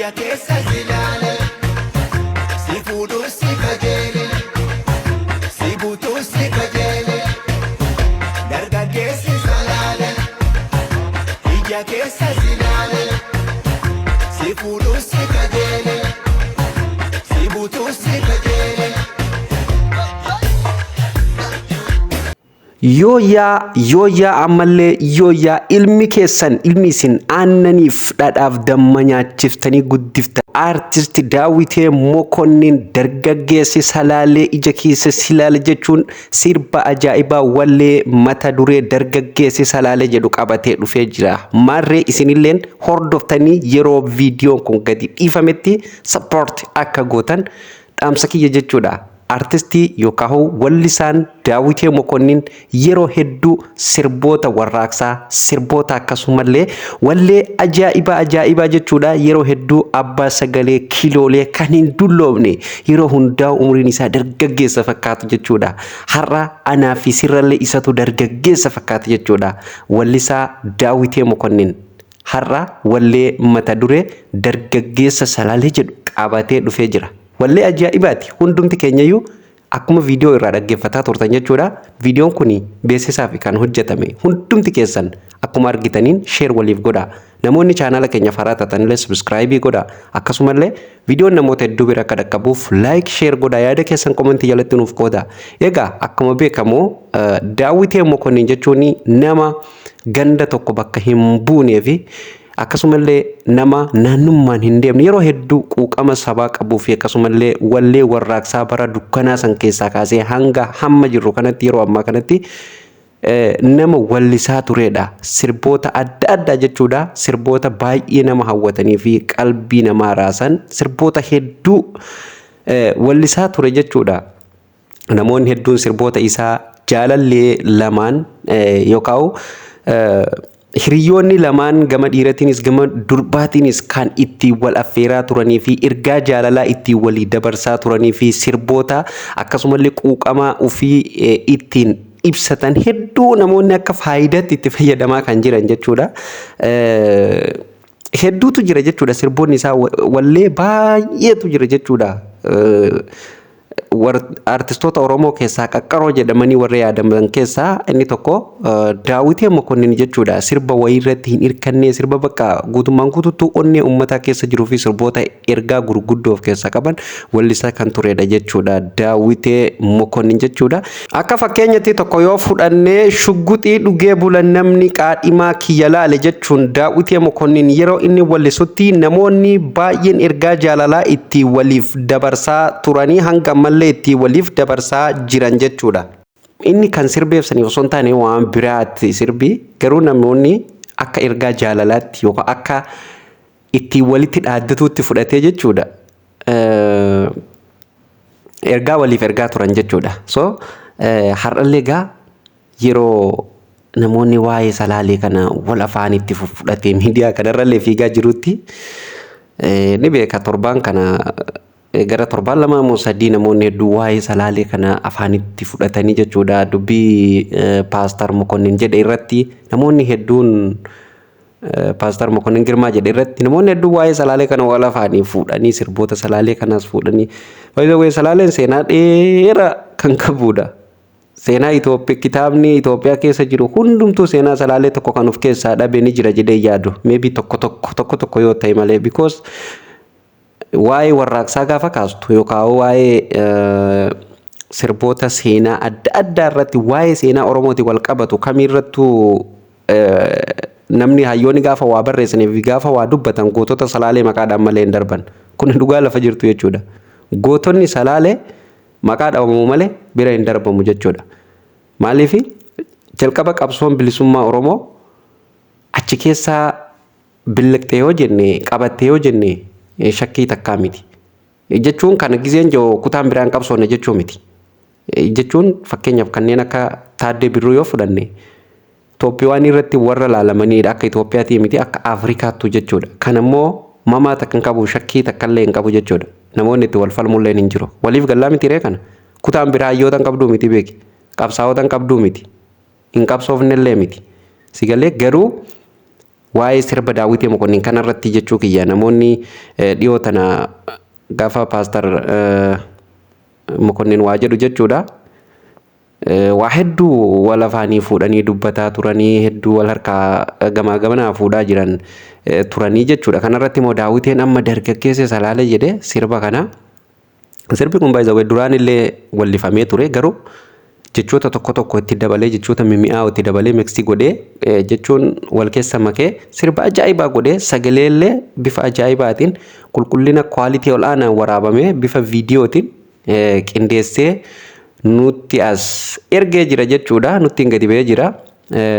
Ija keessa si ilaale, si fuudhus si kajeele, si butuus si kajeele, dargaggeessi salaale. Ija keessa si ilaale, si fuudhus si kajeele, si butuus si kajeele. Yooyyaa yooyyaa ammallee yooyyaa ilmi keessan ilmi isin aannaniif dhadhaaf damma nyaachiftanii guddiftan aartist Daawitee Mokonnin dargaggeessi Salaalee ija keessa silaale jechuun sirba ajaa'ibaa wallee mata duree dargaggeessi Salaalee jedhu qabatee dhufee jira. Maarree isinilleen hordoftanii yeroo viidiyoon kun gadi dhiifametti support akka gootan dhaamsa kiyya jechuudha. Artistii yookaan wallisaan Daawitee Mokonnin yeroo hedduu sirboota warraaqsaa, sirboota akkasumallee wallee ajaa'ibaa ajaa'ibaa jechuudha. Yeroo hedduu abbaa sagalee kiloolee kan hin dulloomne yeroo hundaa umriin isaa dargaggeessa fakkaatu jechuudha. Har'a anaa fi sirrallee isatu dargaggeessa fakkaata jechuudha. Wallisaa Daawitee Mokonnin har'a wallee mata duree dargaggeessa Salaalee jedhu qabatee dhufee jira. Wallee ajaa'ibaati. Hundumti keenyayyuu akkuma viidiyoo irraa dhaggeeffataa turtan jechuudha. Viidiyoon kun beeksisaaf kan hojjetame. Hundumti keessan akkuma argitaniin share waliif godhaa. Namoonni chaanaala keenya haaraa taatanillee subscribe godhaa. Akkasumallee viidiyoon namoota hedduu bira akka dhaqqabuuf like share godhaa. Yaada keessan komentii jalatti nuuf qoodaa. Egaa akkuma beekamu Daawitee Mokonnin jechuun nama ganda tokko bakka hin buunee fi akkasumallee nama naannummaan hin deemne yeroo hedduu quuqama sabaa qabuu fi akkasumallee wallee warraaqsaa bara dukkanaa san keessaa kaasee hanga hamma jirru kanatti yeroo ammaa kanatti nama wallisaa turedha. Sirboota adda addaa jechuudha. Sirboota baay'ee nama hawwatanii fi qalbii namaa raasan sirboota hedduu wallisaa ture jechuudha. Namoonni hedduun sirboota isaa jaalallee lamaan yookaan hiriyoonni lamaan gama dhiiratiinis gama durbaatiinis kan ittiin wal affeeraa turanii fi ergaa jaalalaa ittiin walii dabarsaa turanii fi sirboota akkasumallee quuqamaa ofii ittiin ibsatan hedduu namoonni akka faayidaatti itti fayyadamaa kan jiran jechuudha. Hedduutu jira jechuudha, sirboonni isaa wallee baay'eetu jira jechuudha. Artistoota Oromoo keessaa qaqqaroo jedhamanii warra yaadaman keessaa inni tokko Daawitee Mokonnin jechuudha. Sirba wayii irratti hin hirkannee sirba bakka guutummaan guutuutti onnee uummataa keessa jiruu fi sirboota ergaa gurguddoo of keessaa qaban wallisaa kan turedha jechuudha. Daawitee Mokonnin jechuudha. Akka fakkeenyatti tokko yoo fudhannee shugguxii dhugee bula namni qaadhimaa kiyya laale jechuun Daawitee Mokonnin yeroo inni wallisutti namoonni baay'een ergaa jaalalaa itti waliif dabarsaa turanii hanga ammallee itti waliif dabarsaa jiran jechuudha. Inni kan sirbeef saniif osoo hin taane waan biraatti sirbi, garuu namoonni akka ergaa jaalalaatti yookaan akka ittiin walitti dhaaddatuutti fudhatee jechuudha. Ergaa waliif ergaa turan jechuudha. So har'allee egaa yeroo namoonni waa'ee Salaalee kana wal afaanitti fudhatee miidiyaa kanarrallee fiigaa jirutti ni beeka, torbaan kana gara torbaan 2 moo 3 namoonni hedduu waa'ee Salaalee kana afaanitti fudhatanii jechuudha. Dubbii Paastar Mokonnin jedhe irratti namoonni hedduun, Paastar Mokonnin Girmaa jedhe irratti namoonni hedduun waa'ee Salaalee kana wal afaanii fuudhanii sirboota Salaalee kanaas fuudhanii. By the way, Salaaleen seenaa dheeraa kan qabudha. Seenaa Itoophiyaa, kitaabni Itoophiyaa keessa jiru hundumtuu seenaa Salaalee tokko kan of keessaa dhabe ni jira jedhee yaadu. Maybe tokko tokko tokko tokko yoo ta'e malee, because waa'ee warraaqsaa gaafa kaastu yookaan waa'ee sirboota seenaa adda addaa irratti, waa'ee seenaa Oromootiin wal qabatu kamiirrattuu, namni hayyoonni gaafa waa barreessanii fi gaafa waa dubbatan gootota Salaalee maqaadhaan malee hin darban. Kun dhugaa lafa jirtu jechuudha. Gootonni Salaalee maqaa dhabamu malee bira hin darbamu jechuudha. Maaliif? Jalqaba qabsoon bilisummaa Oromoo achi keessaa billiqxe yoo jenne, qabatte yoo jenne, shakkii takkaa miti. Jechuun kana gizeen jiru kutaan biraan qabsoone jechuu miti. Jechuun fakkeenyaaf kanneen akka Taaddee Birruu yoo fudhanne, Itoophiyaan irratti warra laalamanidha, akka Itoophiyaatii miti, akka Afrikaattu jechuudha. Kan immoo mamaa takka hin qabu, shakkii takka illee hin qabu jechuudha. Namoonni itti wal falmullee hin jiru. Waliif gallaa miti ree kana. Kutaan biraa hayyoota hin qabduu miti beeki. Qabsaa'ota hin qabduu miti. Hin qabsoofnellee miti. Si galee? Garuu Waa'ee sirba Daawwitee Mokonnin kanarratti jechuu kiyya, namoonni dhiyoo tana gaafa Pastor Mokonnin waa jedhu jechuudha. Waa hedduu wal afaanii fuudhanii dubbataa turanii, hedduu wal harkaa gamaa gamanaa fuudhaa jiran turanii jechuudha. Kanarratti immoo Daawwiteen amma "Dargaggeessa Salaalee" jedhee sirba kana. Sirbi kun baay'ee duraan illee wallifamee ture, garuu jechoota tokko tokko itti dabalee, jechoota mimi'aa itti dabalee, mix godhee jechuun wal keessa makee sirba ajaa'ibaa godhee, sagalee illee bifa ajaa'ibaatiin qulqullina quality ol'aanaan waraabamee bifa viidiyootiin qindeessee nutti as ergee jira jechuudha. Nutti hin gadi ba'ee jira.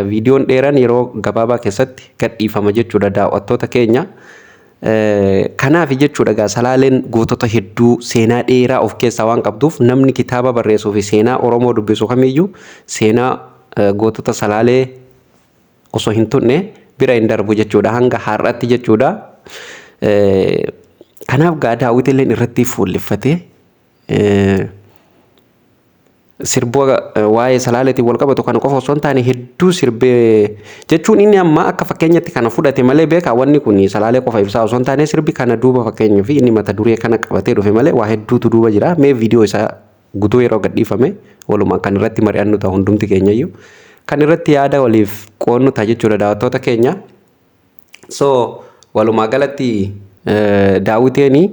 Viidiyoon dheeraan yeroo gabaabaa keessatti gadhiifama jechuudha, daawwattoota keenya. Kanaaf jechuudha egaa, Salaaleen gootota hedduu, seenaa dheeraa of keessaa waan qabduuf, namni kitaaba barreessuu fi seenaa Oromoo dubbisu kamiyyuu seenaa gootota Salaalee osoo hin tunne bira hin darbu jechuudha, hanga har'atti jechuudha. Kanaaf gaa Daawit illee irratti fuulleffatee sirba waa'ee Salaaleetiin wal qabatu kana qofa osoo hin taane hedduu sirbee jechuun, inni amma akka fakkeenyatti kana fudhate malee, beekaa, wanni kun Salaalee qofa ibsaa osoo hin taane, sirbi kana duuba fakkeenyaa fi inni mata duree kana qabatee dhufe malee waa hedduutu duuba jira. Mee viidiyoo isaa guutuu yeroo gadhiifame walumaan kan irratti mari'annu ta'a, hundumti keenyayyuu kan irratti yaada waliif qoonnu ta'a jechuudha, daawwattoota keenya. So walumaa galatti Daawwiteen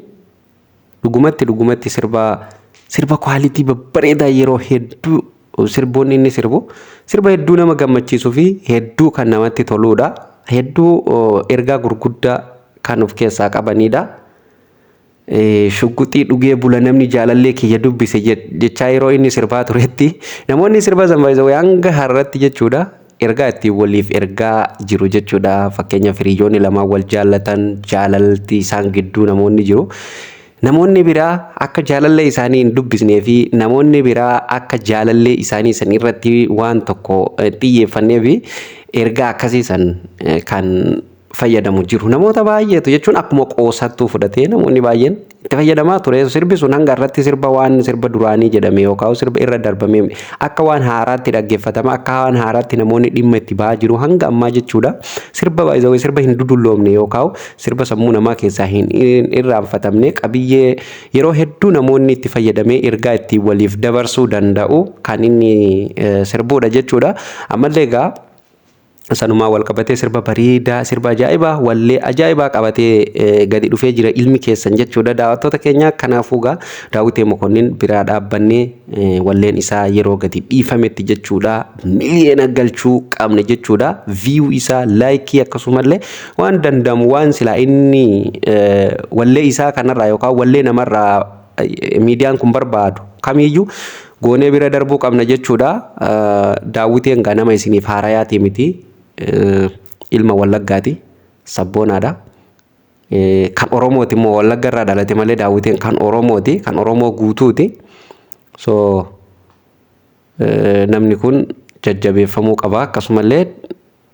dhugumatti dhugumatti sirba quality babbareedaa, yeroo hedduu sirboonni inni sirbu sirba hedduu nama gammachiisuu fi hedduu kan namatti toludha. Hedduu ergaa gurguddaa kan of keessaa qabanidha. "Shugguxii dhugee bula namni jaalallee kiyya dubbise" jechaa yeroo inni sirbaa turetti, namoonni sirba san hanga har'atti jechuudha ergaa ittiin waliif ergaa jiru jechuudha. Fakkeenyaaf, hiriyoonni lamaan wal jaallatan, jaalalti isaan gidduu namoonni jiru. Namoonni biraa akka jaalallee isaanii hin dubbisnee fi namoonni biraa akka jaalallee isaanii san irratti waan tokko xiyyeeffannee fi ergaa akkasii san kan fayyadamu jiru. Namoota baay'eetu jechuun akkuma qoosattuu fudhatee namoonni baay'een itti fayyadamaa ture. Sirbi sun hanga irratti sirba waan sirba duraanii jedhame yookaan sirba irra darbame akka waan haaraatti dhaggeeffatama, akka waan haaraatti namoonni dhimma itti ba'aa jiru hanga ammaa jechuudha. Sirba baay'ee sirba hin dudulloomne yookaan sirba sammuu namaa keessaa hin irraanfatamne, qabiyyee yeroo hedduu namoonni itti fayyadamee ergaa ittiin waliif dabarsuu danda'u kan inni sirbuudha jechuudha. Ammallee egaa sanumaa wal qabatee sirba bareedaa, sirba ajaa'ibaa, wallee ajaa'ibaa qabatee gadi dhufee jira ilmi keessan jechuudha, daawwattoota keenya. Kanaafuu gaa Daawwitee Mokonnin biraa dhaabbannee walleen isaa yeroo gadi dhiifametti jechuudha miliyoona galchuu qabne jechuudha. View isaa, like, akkasumallee waan danda'amu, waan silaa inni wallee isaa kanarraa yookaan wallee namarraa miidiyaan kun barbaadu kamiyyuu goonee bira darbuu qabna jechuudha. Daawwiteen gaa nama isiniif haarayaati miti. Ilma Wallaggaati. Sabboonaadha. Kan Oromooti immoo, Wallagga irraa dhalate malee Daawwiteen kan Oromooti. Kan Oromoo guutuuti. So namni kun jajjabeeffamuu qaba. Akkasumallee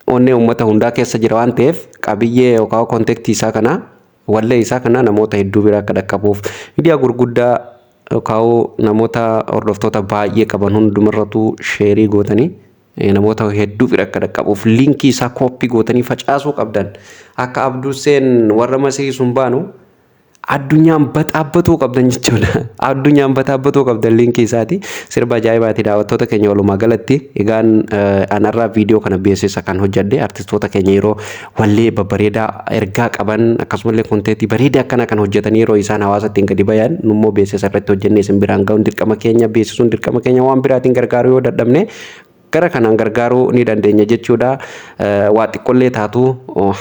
onnee uummata hundaa keessa jira waan ta'eef, qabiyyee yookaan content isaa kana, wallee isaa kana namoota hedduu bira akka dhaqqabuuf miidiyaa gurguddaa yookaan namoota hordoftoota baay'ee qaban hundumarrattuu share gootanii namoota hedduu bira akka dhaqqabuuf link isaa copy gootanii facaasuu qabdan. Akka Abduuseen warra Masrii sun baanu addunyaan baxaabbatuu qabdan jechuudha. Addunyaan baxaabbatuu qabdan link isaati. Sirba ajaa'ibaati, daawwattoota keenya. Walumaa galatti egaan anarraa viidiyoo kana beeksisa kan hojjedhe, artistoota keenya yeroo wallee babbareedaa ergaa qaban akkasumallee content bareedaa akkana kan hojjetan yeroo isaan hawaasa ittiin gadi bayan, nummoo beeksisa irratti hojjennee isin biraan ga'uun dirqama keenya, beeksisuun dirqama keenya. Waan biraatiin gargaaruu yoo dadhabne gara kanaan gargaaruu ni dandeenya jechuudha. Waa xiqqollee taatu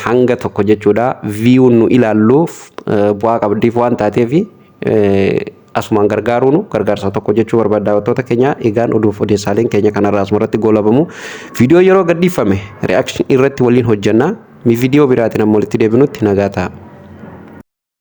hanga tokko jechuudha. Viewn nu ilaalluuf bu'aa qabdiif waan taateef, asumaan gargaaruun gargaarsa tokko jechuu barbaada, daawwattoota keenya. Egaan oduuf odeessaaleen keenya kanarraa asumarratti goolabamu. Viidiyoo yeroo gadhiifame reaction irratti waliin hojjenna. Mi viidiyoo biraatiin amma walitti deebinutti nagaa ta'a.